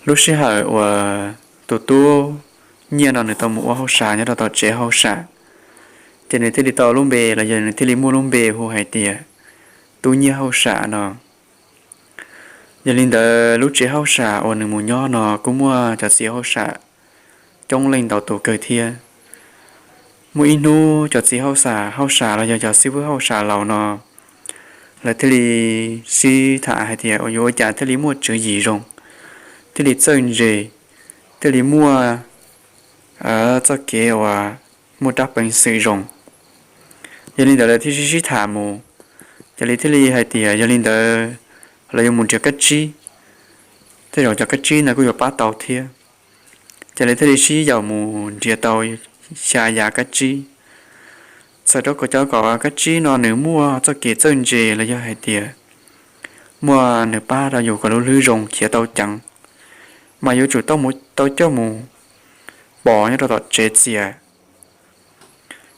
Lub sij hawm uas tus tub nyiaj no nws tau mus ua hauj sam nyob rau tom tsev hauj sam, ces nws thiaj li tau lub npe los yog nws thiaj li muaj lub npe hu hais tias tub nyiaj hauj sam no. Yog li ntawd lub tsev hauj sam uas nws mus nyob no kuj muaj cov txiv hauj sam coob leej ntau tus kawg thiab. Muaj ib hnub cov txiv hauj sam, hauj sam los yog cov xib fwb hauj sam laus no, lawv thiaj li sib tham hais tias yuav ua cas thiaj li muaj tswv yim zoo, thiaj li txawj ntse, thiaj li muaj txoj kev uas muaj rab peev xwm zoo. Yog li ntawd lawv thiaj sib sib tham mus, ces lawv thiaj li hais tias yog li ntawd lawv yuav mus nrhiav kab tsib, tej zaum cov kab tsib ntawd kuj yuav pab tau thiab. Ces lawv thiaj li sib yaum mus nrhiav tau xya yav kab tsib. Txawm rau kom cov kom kab tsib no nws muaj txoj kev txawj ntse los yog hais tias muaj nws pab rau yus kom lub hlwb zoo khiav tau ceev, mas yuav tsum tau coj mus pov nyob rau tom tsev txias.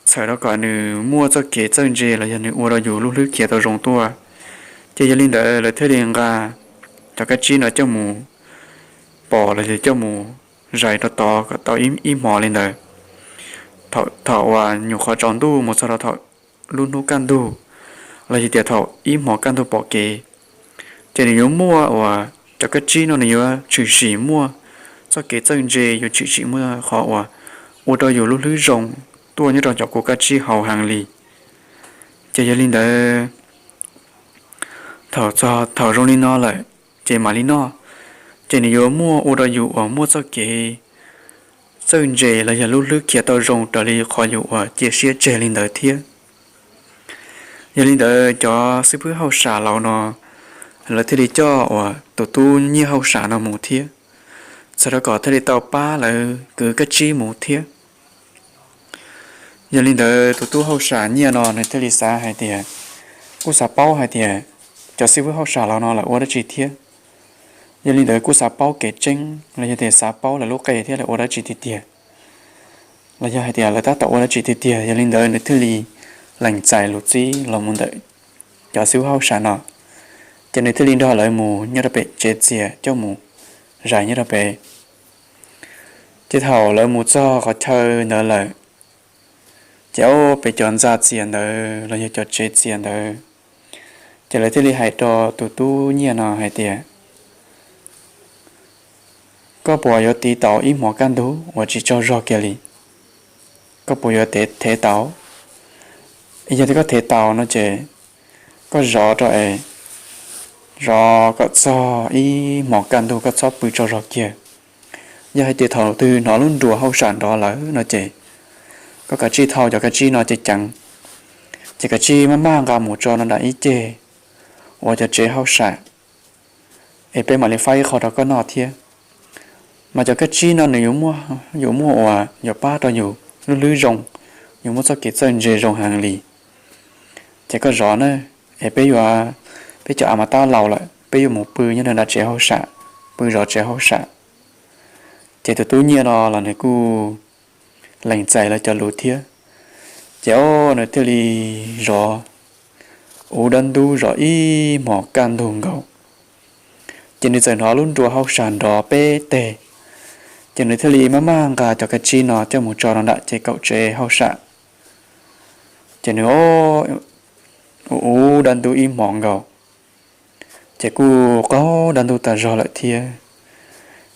Txawm rau kom nws muaj txoj kev txawj ntse los yog nws ua rau yus lub hlwb khiav tau zoo tuaj. Ces yog li ntawd lawv thiaj li nqa cov kab tsib no coj mus pov los yog coj mus zais rau tod kom tau ib hmo li ntawd. Thaum uas nyuam qhuav tsaus ntuj mus txog rau thaum lub hnub kaj ntug los yog tias thaum ib hmo kaj ntug pom kev, ces nws yuav muaj uas cov kab tsib no nws yuav tshwm sim muaj txoj kev txawj ntse, yuav tshwm sim muaj qhov uas ua rau yus lub hlwb zoo tuaj nyob rau cov kua kab tsib hauv heev li. Ces yog li ntawd thaum zoo li no lawm, ces mam li noj, ces nws yuav muaj ua rau yus uas muaj txoj kev txawj ntse los yog lub hlwb khiav tau zoo raws li qhov yus uas cia siab tseg li ntawd thiab. Yog li ntawd cov xib fwb hauj sam laus no lawv thiaj li coj uas tus tub nyiaj hauj sam no mus thiab, txawm rau kom thiaj li tau pab lawv kwv kab tsib mus thiab. Yog li ntawd tus tub hauj sam nyiaj no nws thiaj li xav hais tias, kuj xav paub hais tias cov xib fwb hauj sam laus no lawv ua dab tsi thiab. Yog li ntawd kuj xav paub kev tseeb los yog tias xav paub lawv lub qe thiab lawv ua dab tsi tiag tiag, los yog hais tias lawv tab tom ua dab tsi tiag tiag. Yog li ntawd nws thiaj li lees txais lus txib los mus ntawm cov xib fwb hauj sam no, ces nws thiaj li nrog lawv mus nyob rau pem tsev txias coj mus zais nyob rau pem. Ces thaum lawv mus txog qhov chaw ntawd lawm, ces pem cov ntxa txias ntawd los yog cov tsev txias ntawd, ces lawv thiaj li hais rau tus tub nyiaj no hais tias, koj puas yuav tiv tau ib hmos kaj ntug uas tsis tsaug zog kiag li? Koj puas yuav thev tau? Yog tias koj thev tau no ces koj zov rau es zov kom txog ib hmos kaj ntug, koj txhob pw tsaug zog kiag. Yog hais tias thaum twg hnov lub nruas hauj sam nrov lawm no ces koj kav tsij thau cov kab tsib no ceev ceev, ces kav tsij maj maj nqa mus tso nram ib ceg uas cov tsev hauj sam, es peb mam li faib ib qho rau koj noj thiab. Mas cov kab tsib no nws yuav muaj uas yuav pab rau yus lub hlwb zoo, yus muaj txoj kev txawj ntse zoo heev li. Ces koj zov na, es peb yuav, peb cov av mas tab laus lawm, peb yuav mus pw nyob nram tsev hauj sam, pw zov tsev hauj sam. Ces tus tub nyiaj no los nws kuj lees txais lawv cov lus thiab. Ces o, nws thiaj li zov, ua dab ntub zov ib hmos kaj ntug nkaus, ces nws txawm hnov lub nruas hauj sam nrov peb teg. Ces nws thiaj li maj maj nqa cov kab tsib no coj mus tso rau nram ces kaum tsev hauj sam. Ces nws ua dab ntub ib hmos nkaus, ces kuj qaug dab ntub tas zog lawm thiab.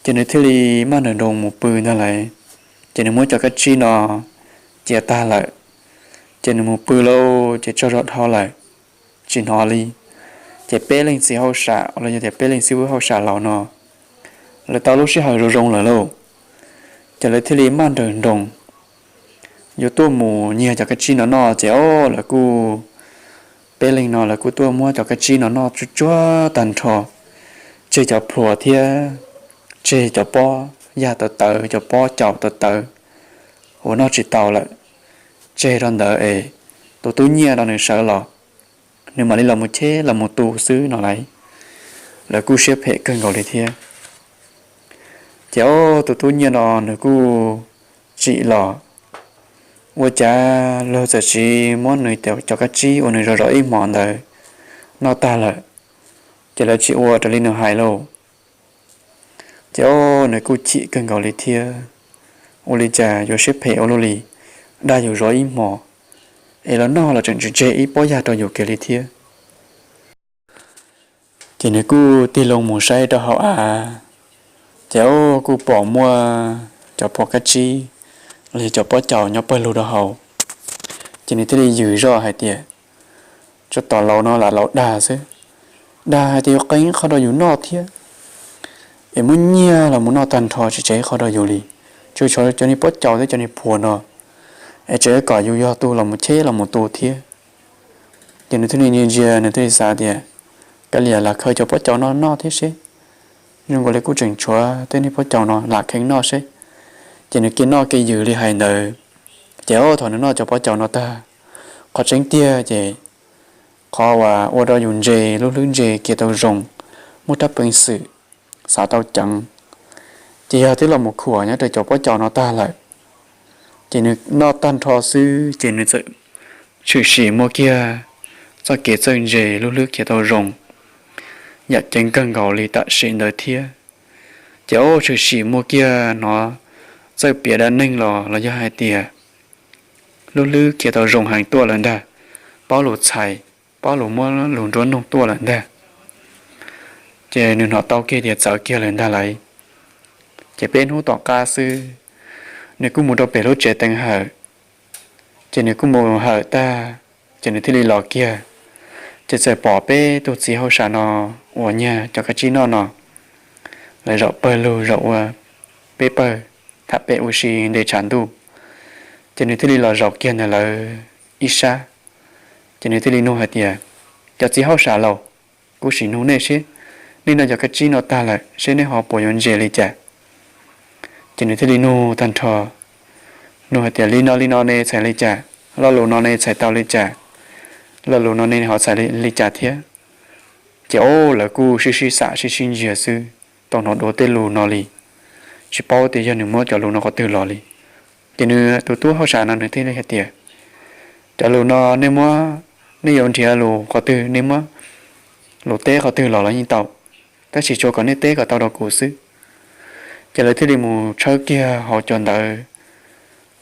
Ces nws thiaj li maj nrawm nroos mus pw ntag lauj. Ces nws muab cov kab tsib no cia tag lawm, ces nws mus pw lauj, ces tsaug zog dhau lawm, tsis hnov li. Ces peb leeg txiv hauj sam los yog tias peb leeg xib fwb hauj sam laus no, lawv tau lub sij hawm zoo zoo lawm lauj, ces lawv thiaj li maj nrawm nroos yuav tuaj mus nyiag cov kab tsib no noj. Ces o, lawv kuj, peb leeg no lawv kuj tuaj muab cov kab tsib no noj tsuj tsuag tag nrho, tseg cov plhuav thiab tseg cov pob yag tawv tawv, cov pob caus tawv tawv uas noj tsis tau lawm, tseg rau ntawd es tus tub nyiaj no nws sawv los, nws mam li los mus cheb los mus tu xwb no lauj. Lawv kuj siab phem kawg nkaus li thiab. Ces o, tus tub nyiaj no nws kuj tsim los, ua cas luag txawm tsiv muab nws cov kab tsib uas nws zov zov ib hmos ntawd noj tag lawm, ces lawv tsis ua raws li nws hais lauj. Ces ob nws kuj chim kawg nkaus li thiab, ua li cas yuav siab phem ua luaj li, dag yus zov ib hmos, es los noj los tseem tseg ib pob yag rau yus kiag li thiab. Ces nws kuj tig loo mus saib rau hauv av, ces ob kuj pom muaj cov phom kab tsib los yog cov pob caus nyob pawg lug rau hauv. Ces nws thiaj li yws zoj hais tias, tso tom laus no lam laus dag xwb, dag hais tias yuav qee qho rau yus noj thiab, es muab nyiag los mus noj tag nrho tsis tseg ib qho rau yus li, tsuas tshuav cov niag pob caus thiab cov niag phuam no, es tseem kom yus yog tus los mus cheb los mus tu thiab. Ces nws thiaj li ntsia ntsia, nws thiaj li xav tias, kav liam lam khaws cov pob caus no noj thiab seb, zoo nkaus li kuj tseem tshuav tej niag pob caus no lam kheev noj seb. Ces nws cia noj cia yws li hais ntawd, ces ob thaum nws noj cov pob caus no tag, qhov tseeb tiag ces qhov uas ua rau yus ntse, lub hlwb ntse kiag tau zoo, muaj rab peev xwm xav tau ceev, ces yog twb los mus khuam nyob rau cov pob caus no tag lawm. Ces nws noj tag nrho xwb ces nws txawm tshwm sim muaj kiag txoj kev txawj ntse, lub hlwb khiav tau zoo, yam ceev kawg nkaus li tam sim ntawd thiab. Ces ob tshwm sim muaj kiag hnov txawj piav dab neeg los los yog hais tias lub hlwb khiav tau zoo heev tuaj lawm ntag, paub lus txhais, paub lus muab lus nruab nug tuaj lawm ntag. Ces nws hnov tau kiag tias txawv kiag lawm ntag lauj. Ces peb hnub tom qab xwb, nws kuj mus rau pem lub tsev teev hawm, ces nws kuj mus hawm tag, ces nws thiaj li los kiag, ces txawm pom peb tug txiv hauj sam no uas nyiag cov kab tsib noj no, lawv zaum pawg lug zaum ua peb pawg, tham pem ua si nte tshav ntuj. Ces nws thiaj li los zaum kiag ntawm lawv ib sab, ces nws thiaj li nug hais tias, cov txiv hauj sam laus, kuv sim nug nej seb, nej noj cov kab tsib no tag lawm seb nej ho puas yuav ntse li cas? Ces nws thiaj li nug tag nrho, nug hais tias, li no li no ne txhais li cas? Lo lus no ne txhais tau li cas? Lo lus no ne ho txhais li cas thiab? Ces ob lawv kuj sib sib xam sib sib ntsia xwb, tau hnov dua tej lus no li, tsis paub tias yog nws muab cov lus no qhov twg los li. Ces nws tus tub hauj sam no nws thiaj li hais tias, cov lus no nej muab, nej yuav nrhiav lus qhov twg, nej muab lus teb qhov twg los los yeej tau, tab sis tsuas kom nej teb kom tau rau kuv xwb. Ces lawv thiaj li mus tshawb kiag hauv cov ntawv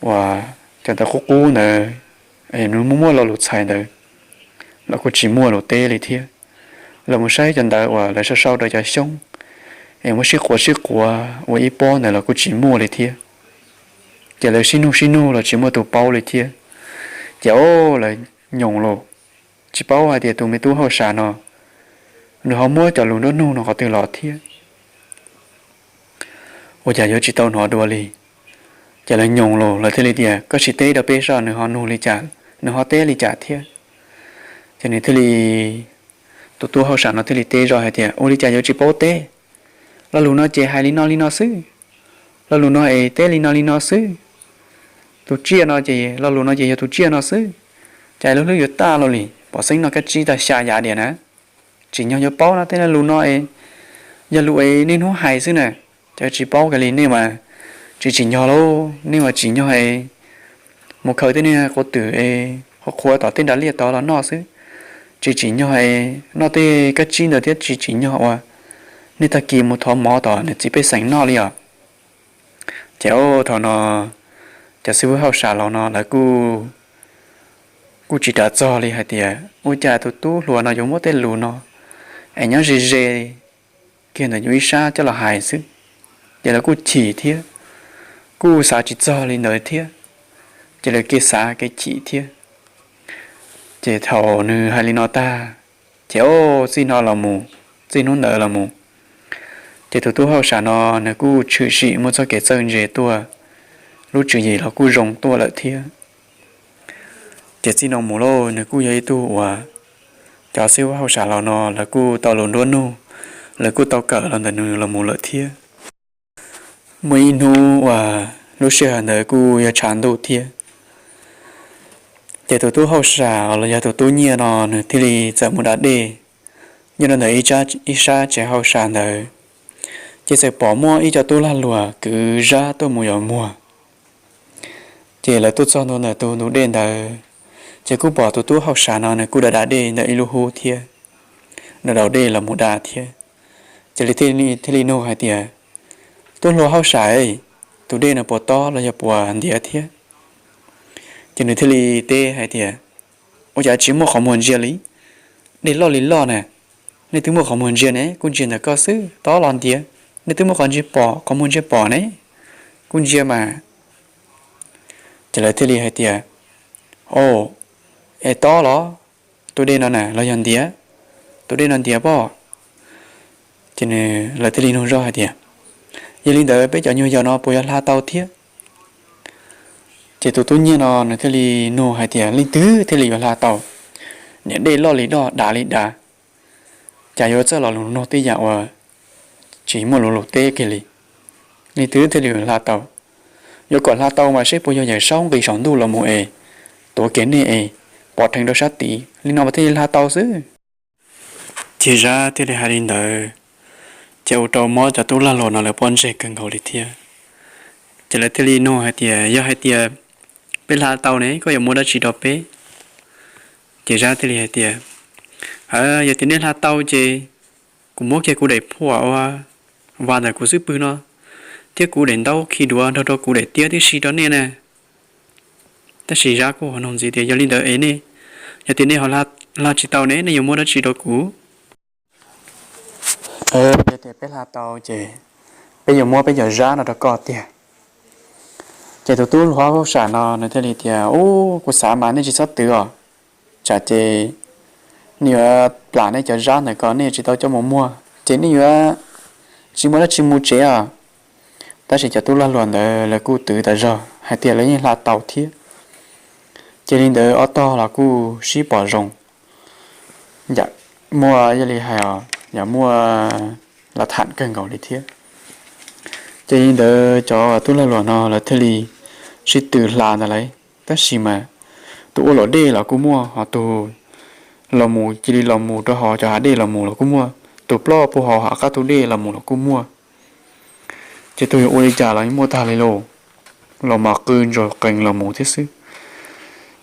uas cov ntawv qub qub ntawd, nws muaj muaj lo lus txhais ntawd los kuj tsis muaj lus teb li thiab. Lawv mus saib cov ntawv uas lawv sau sau rau cov xyoob es muab sib quav sib quav ua ib pob ntawd los kuj tsis muaj li thiab. Ces lawv sib nug sib nug los tsis muaj tus paub li thiab. Ces ob lawv nyoos los, tsis paub hais tias tus me tub hauj sam no nws ho muab cov lus nruab nug no qhov twg los thiab. Ua cas yuav tsis tau hnov dua li. Ces lawv nyoos los lawv thiaj li tias, koj sim teb rau peb soj, nws ho nug li cas, nws ho teb li cas thiab. Ces nws thiaj li, tus tub hauj sam no thiaj li teb zoj hais tias, ua li cas yuav tsis paub teb? Lo lus no ces hais li no li no xwb, lo lus no es teb li no li no xwb, tus tsiaj no ces, lo lus no ces yog tus tsiaj no xwb. Cas lub hlwb yuav taj los li, pom xeeb noj kab tsib tag xya yav diam na. Tsim nyog yuav paub no, tej lus no es yog lus es niaj hnub hais xwb na. Ces tsis paub kiag li, nej mas tsis tsim nyog lauj, nej mas tsim nyog es mus khaws tej niag quav twm es qhuav qhuav tom tej nram liaj tod los noj xwb. Tsis tsim nyog es noj tej kab tsib ntawd thiab, tsis tsim nyog ua nej tag kis mus thov mov tom niam txiv pej xeem noj li os. Ces thaum no cov xib hwb hauj sam laus no lawv kuj tsis rav txog li hais tias ua cas tus tub hluas no yuav muab tej lus no es nyob ze ze kiag ntawm yus ib sab coj los hais xwb. Ces lawv kuj chim thiab, kuj xav tsis txog li ntawd thiab, ces lawv kev xav kev chim thiab. Ces thaum nws hais li no tag, ces o, txij no los mus, txij hnub ntawd los mus, ces tus tub hauj sam no nws kuj tshwm sim muaj txoj kev txawj ntse tuaj, lub tswv yim los kuj zoo tuaj lawm thiab. Ces txij no mus lauj, nws kuj yog ib tug uas cov xib hwb hauj sam laus no lawv kuj tau lus nruab nug, lawv kuj tau kawm los ntawm nws los mus lawm thiab. Muaj ib hnub uas lub sij hawm ntawd kuj yog tshav ntuj thiab, ces tus tub hauj sam los yog tus tub nyiaj no nws thiaj li txawm mus da dej nyob rau ntawm ib sab tsev hauj sam ntawd, ces txawm pom muaj ib co tub lag luam kwv zab tuaj mus yuav muag. Ces lawv tuaj txog ntua ntawm tus ntug dej ntawd, ces kuj pom tus tub hauj sam no nws kuj da da dej ntawm ib lub hub thiab, da daus dej los mus da thiab. Ces lawv thiaj li nug hais tias, Tub hluas hauj sam, tus dej no puas tob los yog puas ntiav thiab? Ces nws thiaj li teb hais tias, ua cas tsis muaj qhov muag ntsia li? Dej loj li loj na, nej twb muaj qhov muag ntsia ne, kuj ntsia ntawm koj xwb, tob los ntiav, nej twb muaj qhov ntsia pom, qhov muag ntsia pom ne, kuj ntsia mas. Ces lawv thiaj li hais tias, o, es tob los tus dej no na los yog ntiav? Tus dej no ntiav pob. Ces lawv thiaj li nug zoj hais tias, yog li ntawd peb cov nyuag yos no puas yuav hla tau thiab? Ces tus tub nyiag no nws thiaj li nug hais tias, leej twg thiaj li yuav hla tau? Niam dej loj li loj, dav li dav, cas yuav txawj los lus nug tej yam uas tsis muaj lus lus teb kiag li? Leej twg thiaj li yuav hla tau? Yuav kom hla tau mas seb puas yog Yawm Saub nqis saum ntuj los mus es tuav kiag nej es pov rheev rau sab tid li no mas thiaj li hla tau xwb. Ces Zab thiaj li hais li ntawd, ces ua rau mob cov tub lag luam no lawv pob ntseg kawg nkaus li thiab. Ces lawv thiaj li nug hais tias, yog hais tias peb hla tau ne, koj yuav muab dab tsi rau peb? Ces Zab thiaj li hais tias, yog tias nej hla tau ces kuv muab kiag kuv daim phuam uas vas ntawm kuv xub pwg no thiab kuv daim ntaub khi duav nrog rau kuv daim tiab tib si rau nej na. Tab sis Zab kuj ho nug ntxiv tias, yog li ntawd es nej, yog tias nej ho hla tsis tau ne, nej yuav muab dab tsi rau kuv? Yog tias peb hla tau ces peb yuav muab peb cov zab no rau koj tiag. Ces tus tub hluas hauj sam no nws thiaj li tias, ub, kuv xav mas nej tsis txhob twv os, tsam ces nej yuav plam nej cov zab ntawd kom nej tsis tau coj mus muag ces nej yuav tsis muaj dab tsi mus tsev os. Tab sis cov tub lag luam ntawd lawv kuj twv tas zog hais tias lawv yeej hla tau thiab. Ces li ntawd ob tog los kuj sib pom zoo, yam muaj, yog li hais os, yam muaj lav tham kawg nkaus li thiab. Ces li ntawd cov tub lag luam no lawv thiaj li sib tw hla ntag lauj. Tab sis mas tus ua luam dej los kuj muaj, ho tus los mus cia li los mus rau hauv cov hav dej los mus los kuj muaj, tus ploj puag hauv hav qab tus dej los mus los kuj muaj. Ces tus yuav ua li cas los yeej muaj tag li lauj, los mas qw ntsuag qees los mus thiab xwb.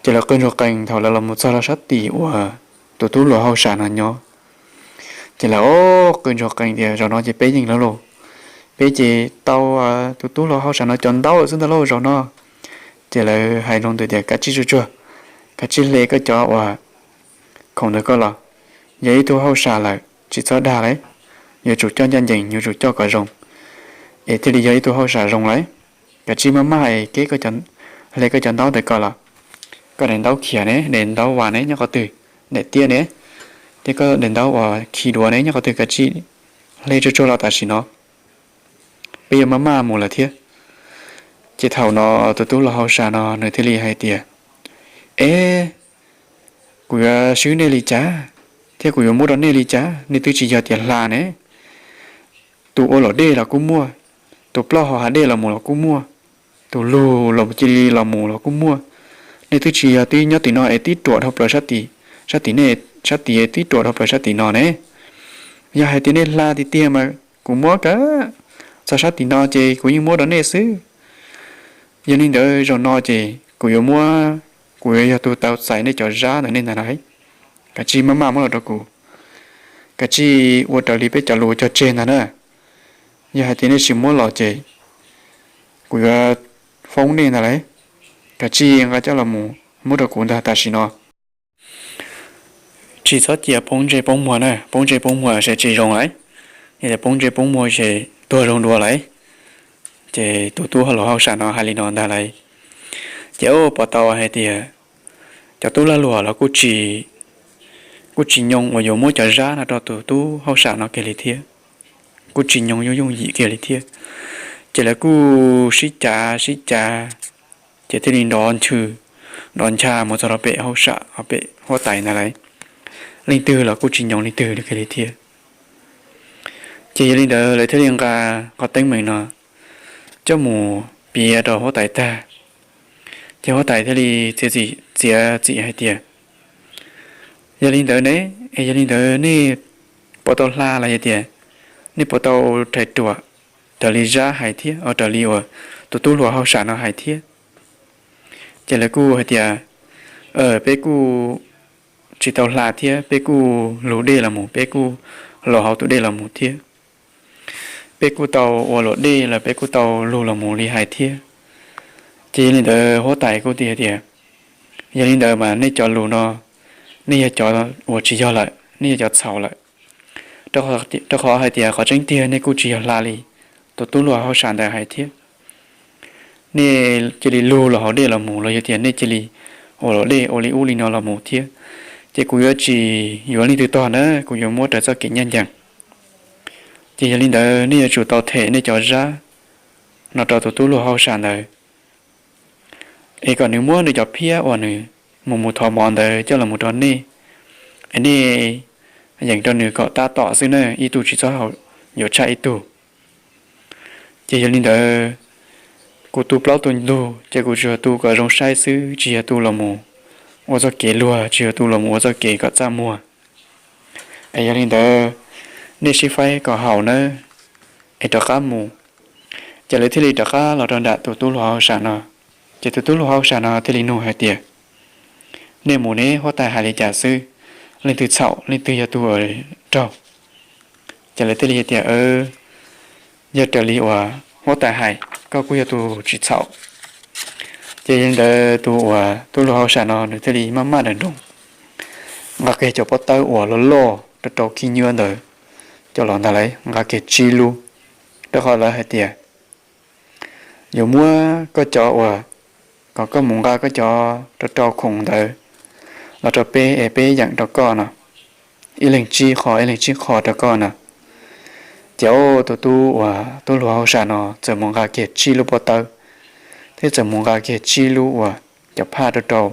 Ces lawv qw ntsuag qees thaum lawv los mus txog rau sab tim uas tus tub hluas hauj sam no nyob. Ces lawv qw ntsuag qees tias, zaum no ces peb yeej lawm lauj, peb ces tau tus tub hluas hauj sam no cov ntaub lawm xwb ntag lauj zaum no. Ces lawv hais rau ntawd tias, kav tsij tsuag tsuag, kav tsij hle koj cov uas khoom ntawd koj los. Yog ib tug hauj sam lawm tsis txhob dag lauj, yuav tsum coj ncaj ncees, yuav tsum coj kom zoo, es thiaj li yog ib tug hauj sam zoo lauj. Kav tsij maj maj es keb, hle koj cov ntaub ntawd koj los. Koj daim ntaub khiav ne, daim ntaub vas ne nyob qhov twg, daim tiab ne, thiab koj daim ntaub uas khi duav ne nyob qhov twg, kav tsij hle tsuag tsuag los tam sim no, peb yuav maj maj mus lawm thiab. Ces thaum no tus tub hluas hauj sam no nws thiaj li hais tias, es, kuv yuav swb nej li cas, thiab kuv yuav muab rau nej li cas? Nej twb tsis yog tias hla ne. Tus ua luam dej los kuj muaj, tus ploj hauv hav dej los mus los kuj muaj, tus lug los cia li los mus los kuj muaj. Nej twb tsis yog twb nyob tim no es tib ruam dhau plaws sab tim, sab tim nej, sab tim tib ruam dhau plaws sab tim no ne. Yog hais tias nej hla tiag tiag mas kuv muab kav txog sab tim no ces kuv yeej muab rau nej xwb. Yog li ntawd zaum no ces kuv yuav muab, kuv yuav yog tus tau txais nej cov zab ntawm nej ntag lauj. Kav tsij maj maj muab los rau kuv, kav tsij ua raws li peb cov lus cog tseg ntag na. Yog hais tias nej tsis muab los ces kuv yuav foob nej ntag lauj. Kav tsij nqa coj los mus muab rau kuv ntag tam sim no. Tsis txhob cia poob ntsej poob muag na, poob ntsej poob muag ces tsis zoo lauj. Yog tias poob ntsej poob muag ces tuag zoo dua lauj. Ces tus tub hluas hauj sam no hais li no ntag lauj. Ces pom tau hais tias cov tub lag luam los kuj tsis nyoo uas yuav muab cov zab no rau tus tub hauj sam no kiag li thiab, kuj tsis nyoo yooj yooj yim kiag li thiab. Ces lawv kuj sib cav sib cav, ces thiaj li nrov nthwv, nrov ncha mus txog rau pem hauj sam, pem huab tais ntag lauj. Leej twg los kuj tsis nyoo leej twg kiag li thiab. Ces yog li ntawd lawv thiaj li nqa qhov teeb meem no coj mus piav rau huab tais tag. Ces huab tais thiaj li txiav txim, txiav txim hais tias, yog li ntawd ne, es yog li ntawd nej puas tau hla los yog tias nej puas tau rhais ruam raws li zab hais thiab, raws li uas tus tub hluas hauj sam no hais thiab? Ces lawv kuj hais tias, peb kuj tsis tau hla thiab, peb kuj lug dej los mus, peb kuj los hauv tus dej los mus thiab. peb kuj tau ua luam dej los peb kuj tau lug los mus li hais thiab. Ces yog li ntawd huab tais kuj tias tias, yog li ntawd mas nej cov lus no, nej yog cov uas tsis yog lawm, nej yog cov txhaum lawm. Rau qhov hais tias qhov tseeb tiag nej kuj tsis yog hla li tus tub hluas hauj sam ntawd hais thiab. Nej cia li lug los haus dej los mus los yog tias nej cia li ua luam dej ua li ub li no los mus thiab, ces kuv yuav tsis yuav leej twg tog na, kuv yuav muab raws txoj kev ncaj ncees. Ces yog li ntawd nej yuav tsum tau them nej cov zab no rau tus tub hluas hauj sam ntawd, es kom nws muab nws cov phiab uas nws mus mus thov mov ntawd coj los mus rau nej, es nej yeem rau nws kom tab tom xwb na, ib tug tsis txhob yuav tshaj ib tug. Ces yog li ntawd, kuv tu plaub tu ntug ces kuv tsuas tu kom zoo saib xwb, tsis yog tu los mus ua txoj kev luag, tsis yog tu los mus ua txoj kev kom txaj muag. Es yog li ntawd, nej sib faib kom haum nawb, es rov qab mus. Ces lawv thiaj li rov qab los rau nram tus tub hluas hauj sam no. Ces tus tub hluas hauj sam no thiaj li nug hais tias, nej mus ne, huab tais hais li cas xwb, leej twg txhaum leej twg yog tus raug? Ces lawv thiaj li hais tias, yog raws li uas huab tais hais, koj kuj yog tus tsis txhaum. Ces yog li ntawd tus uas tub hluas hauj sam no nws thiaj li maj maj nroos nroos, nqa kiag cov pob tawb uas loj loj rau rau khib nyiab ntawd, cov los ntag lauj, nqa kiag tsib lub, rau qhov lawv hais tias, yuav muab koj cov uas, kom koj mus nqa koj cov rau rau khoom ntawd los rau peb es peb yeem rau koj no, ib leeg tsib qho ib leeg tsib qho rau koj no. Ces tus tub uas tub hluas hauj sam no txawm mus nqa kiag tsib lub pob tawb, thiab txawm mus nqa kiag tsib lub uas cov phaj rau rau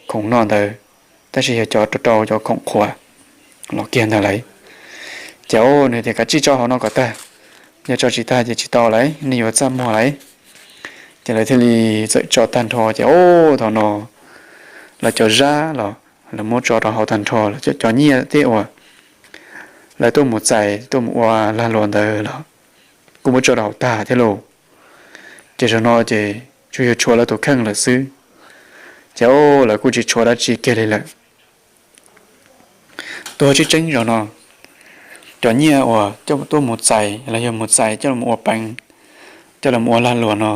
khoom noj ntawd, tab sis yog cov rau rau cov khoom qhuav los kiag ntag lauj. Ces nws tias, kav tsij tso hauv no kom tag, yog tso tsis tag ces tsis tau lauj, nej yuav txaj muag lauj. Ces lawv thiaj li txawm tso tag nrho ces thaum no lawv cov zab los lawv muab tso rau hauv tag nrho, lawv cov nyiaj tej uas lawv tuaj mus txais tuaj mus ua lag luam ntawd los kuj muab tso rau hauv tag thiab lauj. Ces zaum no ces tsuas yog tshuav lawv tus kheej lawm xwb, ces lawv kuj tsis tshuav dab tsi kiag li lawm. Tuag tseeb tseeb zaum no, cov nyiaj uas coj tuaj mus txais los yog mus txais coj los ua peev, coj los ua lag luam no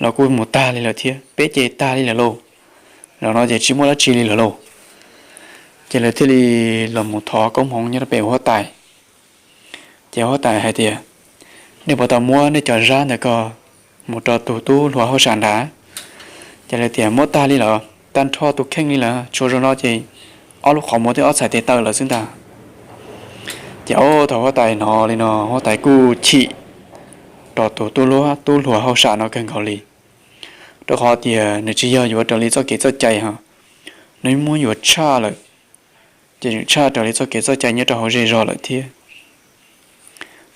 los kuj mus tag li lawm thiab, peb ces tag li lawm lauj. Zaum no ces tsis muaj dab tsi li lawm lauj. Ces lawv thiaj li los mus thov koob hmoov nyob rau pem huab tais. Ces huab tais hais tias, nej puas tau muab nej cov zab ntawd ko mus rau tus tub hluas hauj sam nrad? Ces lawv tias, muab tag li lawm, tag nrho tus kheej li lawm, tshuav zaum no ces ob lub qhov muag thiab ob txhais tes taw lawm xwb ntag. Ces thaum huab tais hnov li no huab tais kuj chim rau tus tub hluas hauj sam no kawg nkaus li, rau qhov tias nws tsis yog yuav raws li txoj kev txoj cai ho, nws muab yuav tshaj lawm, ces tshaj raws li txoj kev txoj cai nyob rau hauv zej zog lawm thiab.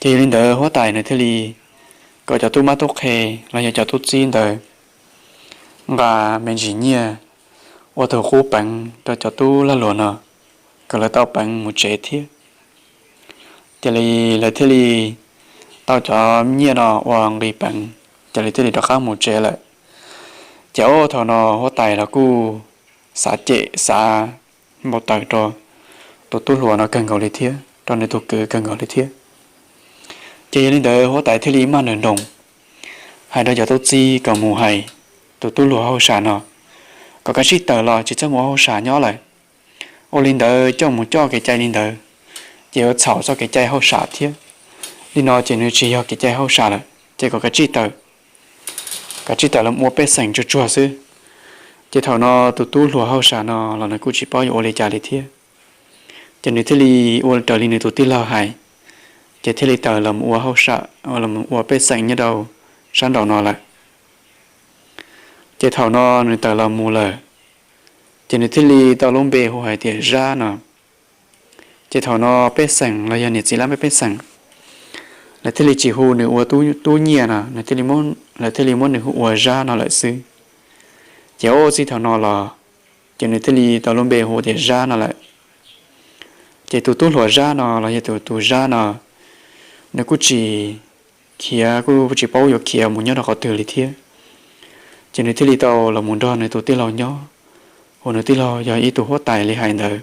Ces yog li ntawd huab tais nws thiaj li kom cov tub mab tub qhe los yog cov tub txib ntawd nqa me ntsis nyiaj ua tus qub peev rau cov tub lag luam no, kom lawv tau peev mus tsev thiab. Ces lawv thiaj li tau cov nyiaj no ua nqi peev, ces lawv thiaj li rov qab mus tsev lawm. Ces thaum no huab tais los kuj xav cem xav npau taws rau tus tub hluas no kawg nkaus li thiab, rau nws tus kwv kawg nkaus li thiab. Ces yog li ntawd huab tais thiaj li maj nroos nroos hais rau cov tub txib kom mus hais tus tub hluas hauj sam no kom kav tsij tawm los tsis txhob mus ua hauj sam nyob lawm. Ua li ntawd coj mus coj kev cai li ntawd, ces yuav txhaum txoj kev cai hauj sam thiab. Li no ces nws tsis yog kev cai hauj sam lawm, ces kom kav tsij tawm, kav tsij tawm los ua pej xeem tsuag tsuag xwb. Ces thaum no tus tub hluas hauj sam no los nws kuj tsis paub yuav ua li cas li thiab. Ces nws thiaj li ua raws li nws tus tij laug hais, ces thiaj li tawm los ua hauj sam, los ua pej xeem nyob rau sab nraum no lawm. Ces thaum no nws tawm los mus lawm, ces nws thiaj li tau lub npe hu hais tias Zab no. Ces thaum no pej xeem los yog niam txiv lab pej pej xeem, lawv thiaj li tsis hu nws ua tub nyiaj no, lawv thiaj li muab nws hu ua Zab no lawm xwb. Ces ua txij thaum no los, ces nws thiaj li tau lub npe hu tias Zab no lawm. Ces tus tub hluas Zab no los yog tus tus Zab no, nws kuj tsis khiav, kuj tsis paub yuav khiav mus nyob rau qhov twg li thiab. Ces nws thiaj li tau los mus nrog nws tus tij laug nyob, uas nws tij laug yog ib tug huab tais li hais ntawd.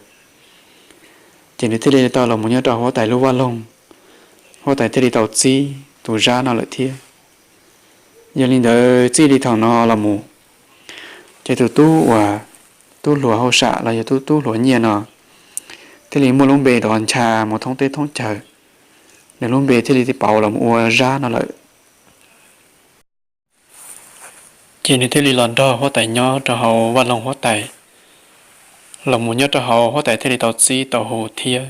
Ces nws thiaj li tau los mus nyob rau huab tais lub vaj loog, huab tais thiaj li tau txib tus Zab no lawm thiab. Yog li ntawd txij li thaum no los mus, ces tus tub uas tub hluas hauj sam los yog tus tub hluas nyiaj no thiaj li muaj lub npe rov ncha mus thoob teb thoob chaw. Nws lub npe thiaj li pauv los mus ua Zab no lawm. Ces nws thiaj li los nrog huab tais nyob rau hauv vaj loog huab tais, los mus nyob rau hauv huab tais thiaj li tau txib tau hu thiab.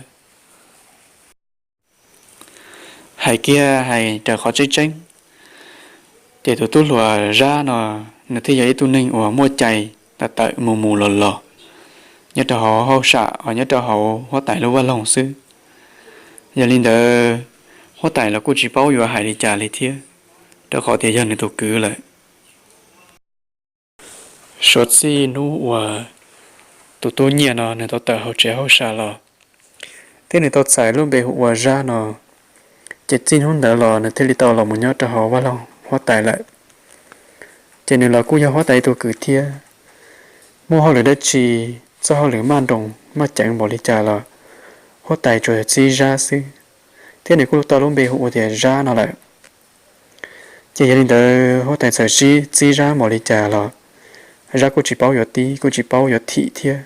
Hais kiag hais raws qhov tseeb tseeb, ces tus tub hluas Zab no nws thiaj yog ib tug neeg uas muaj cai tawm tawm mus mus los los nyob rau hauv hauj sam, nyob rau hauv huab tais lub vaj loog xwb. Yog li ntawd, huab tais los kuj tsis paub yuav hais li cas li thiab, rau qhov tias yog nws tus kwv lawm. Suav txij hnub uas tus tub nyiaj no nws tau tawm hauv tsev hauj sam los, thiab nws tau txais lub npe hu ua Zab no, ces txij hnub ntawd los nws thiaj li tau los mus nyob rau hauv vaj loog huab tais lawm. Ces nws los kuj yog huab tais tus kwv thiab. Muaj hauj lwm dab tsi, txoj hauj lwm maj nroos maj ceev npaum li cas los huab tais tsuas txib Zab xwb, thiab nws kuj tau lub npe hu ua tias Zab no lawm. Ces yog li ntawd huab tais txawm txib Zab npaum li cas los Zab kuj tsis paub yuav tib kuj tsis paub yuav thim thiab,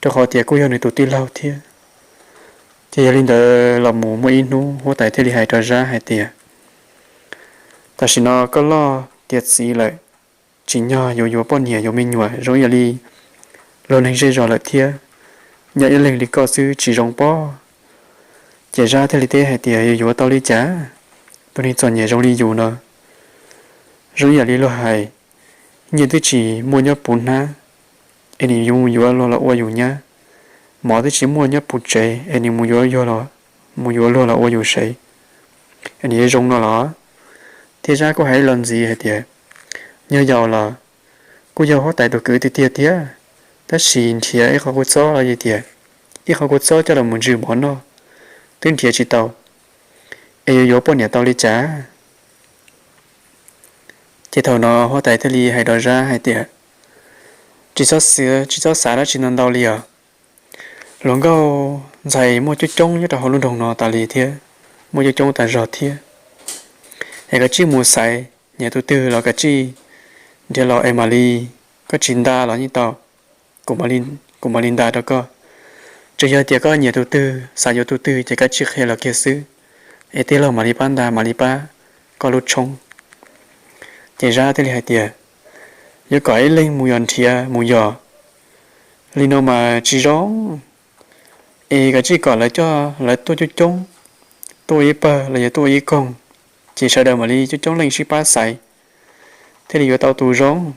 rau qhov tias kuj yog nws tus tij laug thiab. Ces yog li ntawd los mus muaj ib hnub huab tais thiaj li hais rau Zab hais tias, tam sim no koj loj tiav txiv lawm, tsim nyog yuav yuav poj niam yuav me nyuam zoo ib yam li luag neeg zej zos lawm thiab. Nyob ib leeg li koj xwb tsis zoo pob. Ces Zab thiaj li teb hais tias yuav yuav tau li cas? Tus neeg txom nyem zoo li yus no, zoo ib yam li luag hais, nyiaj twb tsis muaj nyob puv hnab es nws yuav mus yuav luag los ua yus nyab, mov twb tsis muaj nyob puv tsev es nws mus yuav, mus yuav luag los ua yus sev, es nws yuav zoo no los? Thiab Zab kuj hais ib los ntxiv hais tias, yog yaus los kuj yog huab tais tus kwv tiag tiag thiab, tab sis nrhiav ib qho kua txob los yog tias ib qho kua txob coj los mus ntsw mov noj twb nrhiav tsis tau, es yuav yuav poj niam tau li cas? Ces thaum no huab tais thiaj li hais rau Zab hais tias, tsis txhob xav, tsis txhob xav dab tsi ntau ntau li os. Hluas nkauj ntxhais muaj coob coob nyob rau hauv lub nroog no tas li thiab, muaj coob coob tas zog thiab. Es koj tsij mus xaiv, nyiam tus twg los koj tsij nrhiav los es mam li, koj tsis nta los yeej tau, kuv mam li nta rau koj. Tsuas yog tias koj nyiam tus twg xav yuav tus twg ces koj tsij qhia los kiag xwb, es tij laug mam li pab nta mam li pab koj lub tshoob. Ces Zab thiaj li hais tias, yuav kom ib leeg mus yos nrhiav mus yos li no mas tsis zoo, es koj tsij kom lawv coj lawv tuaj coob coob, tuaj ua ib pawg los yog tuaj ua ib koog, ces sawv daws mam li coob coob leej sib pab xaiv thiaj li yuav tau tus zoo.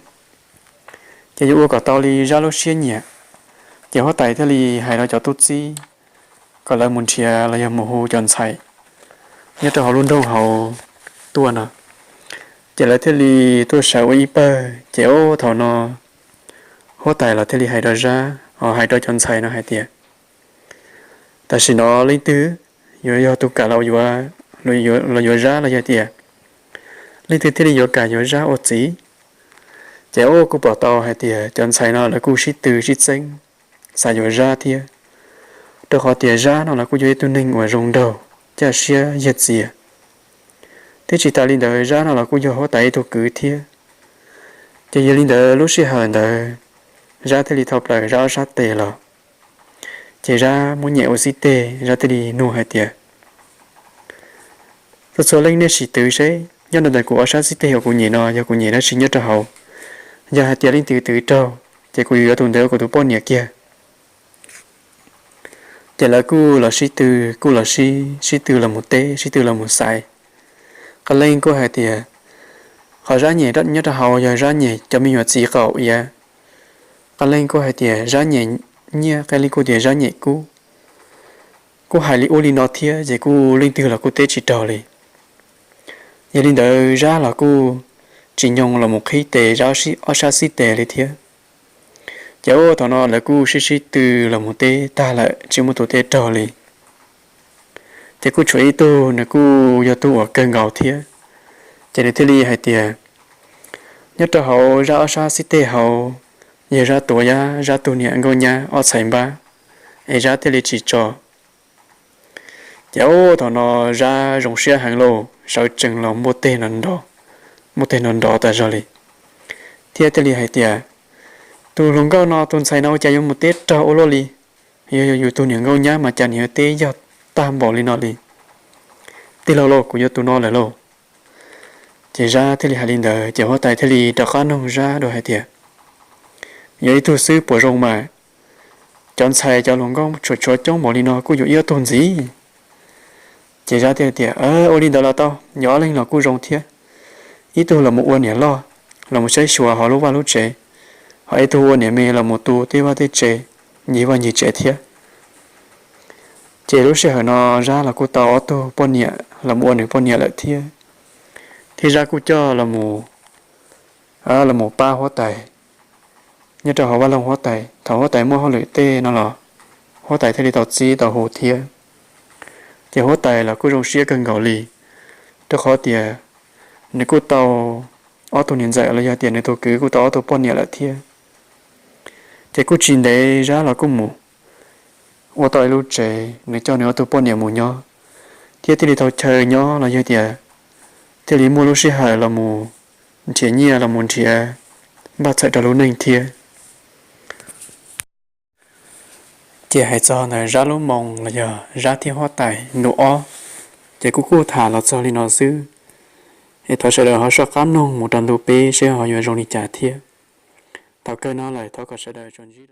Ces yuav ua kom tau li Zab lub siab nyiam. Ces huab tais thiaj li hais rau cov tub txib kom lawv mus nrhiav los yog mus hu cov ntxhais nyob rau hauv lub nroog hauv tuaj no. Ces lawv thiaj li tuaj sawv ua ib pawg. Ces ub thaum no huab tais los thiaj li hais rau Zab, hais rau cov ntxhais no hais tias, tam sim no leej twg yuav yog tus kam los yuav Zab los yog tias leej twg thiaj li yuav kam yuav Zab ua txiv? Ces ub kuj pom tau hais tias cov ntxhais no lawv kuj sib tw sib txeeb xav yuav Zab thiab, rau qhov tias Zab no los kuj yog ib tug neeg uas zoo nraug, caj siab yag txias, thiab tsis tas li ntawd Zab no los kuj yog huab tais ib tug kwv thiab. Ces yog li ntawd lub sij hawm ntawd Zab thiaj li thau plaws Zab ob sab tes los, ces Zab muab nyem ua xib teg, Zab thiaj li nug hais tias, txhua txhua leej nej sim twv seb nyob ntawm kuv ob sab xib teg uas kuv nyem no yog kuv nyem dab tsi nyob rau hauv. Yog hais tias leej twg twv raug ces kuv yuav yuav tus ntawd ua kuv tus poj niam kiag. Ces lawv kuj los sib tw, kuj los sib, sib tw los mus teb, sib tw los mus xaiv. Qee leej kuj hais tias qhov Zab nyem nyob rau hauv yog Zab nyem cov me nyuam txiv qaum iav. Qee leej kuj hais tias Zab nyem nyiaj, qee leej kuj tias Zab nyem kub. Kuj hais li ub li no thiab ces kuj leej twg los kuj teb tsis raug li. Yog li ntawd Zab los kuj tsis nyoo los mus qhib tes Zab ob sab xib tes li thiab. Ces ub thaum no lawv kuj sib sib tw los mus teb tag lawm tsis muaj tus teb raug li. Ces kuj tshuav ib tug nws kuj yog tug uas kawg nkaus thiab. Ces nws thiaj li hais tias, nyob rau hauv Zab ob sab xib teg hauv yog Zab tuav yab, Zab tug niam nkauj nyab ob txhais npab, es Zab thiaj li tsis tso. Ces thaum no Zab zoo siab heev lauj, sawv tsees los muaj teg nrov, muaj teg nrov nrov tas zog li, thiab thiaj li hais tias, tus hluas nkauj no, tus ntxhais no ua cas yuav mus teb raug ua luaj li? Yog yus tus niam nkauj nyab mas cas nws yuav teb yog tag npaum li no li? Tij laug lauj, kuv yuav tus no lawm lauj. Ces Zab thiaj li hais li ntawd ces huab tais thiaj li rov qab nug Zab dua hais tias, yog ib tug xwb puas zoo mas? Cov ntxhais cov hluas nkauj tshuav tshuav coob npaum li no kuj yuav ib ob tug ntxiv. Ces Zab thiaj tias, ua li ntawd los tau, yog ob leeg los kuj zoo thiab. Ib tug los mus ua niam loj, los mus saib xyuas hauv lub vaj lub tsev, ho ib tug ua niam me los mus tu tej vaj tej tsev, ncig vaj ncig tsev thiab. Ces lub sij hawm no Zab los kuj tau ob tug poj niam los mus ua nws poj niam lawm thiab, thiab Zab kuj coj los mus, los mus pab huab tais nyob rau hauv vaj loog huab tais. Thaum huab tais muaj hauj lwm tej no los huab tais thiaj li tau txib tau hu thiab. Ces huab tais los kuj zoo siab kawg nkaus li, rau qhov tias nws kuj tau ob tug niam ntxawm los yog tias nws tus kwv kuj tau ob tug poj niam lawm thiab. Ces kuj tsis ntev Zab los kuj mus ua tau ib lub tsev, nws coj nws ob tug poj niam mus nyob, thiab thiaj li tau chaw nyob los yog tias thiaj li muaj lub sij hawm los mus nrhiav nyiaj los mus nrhiav npaj txhawm rau lub neej thiab. Ces hais txog ntawm Zab lub moo los yog Zab thiab huab tais ntu ob, ces kuv kuj tham los txog li no xwb. Es thov sawv daws ho soj qab noog mus rau ntu peb seb ho yuav zoo li cas thiab. Thaum kawg no lawm thov kom sawv daws tsuas ntsib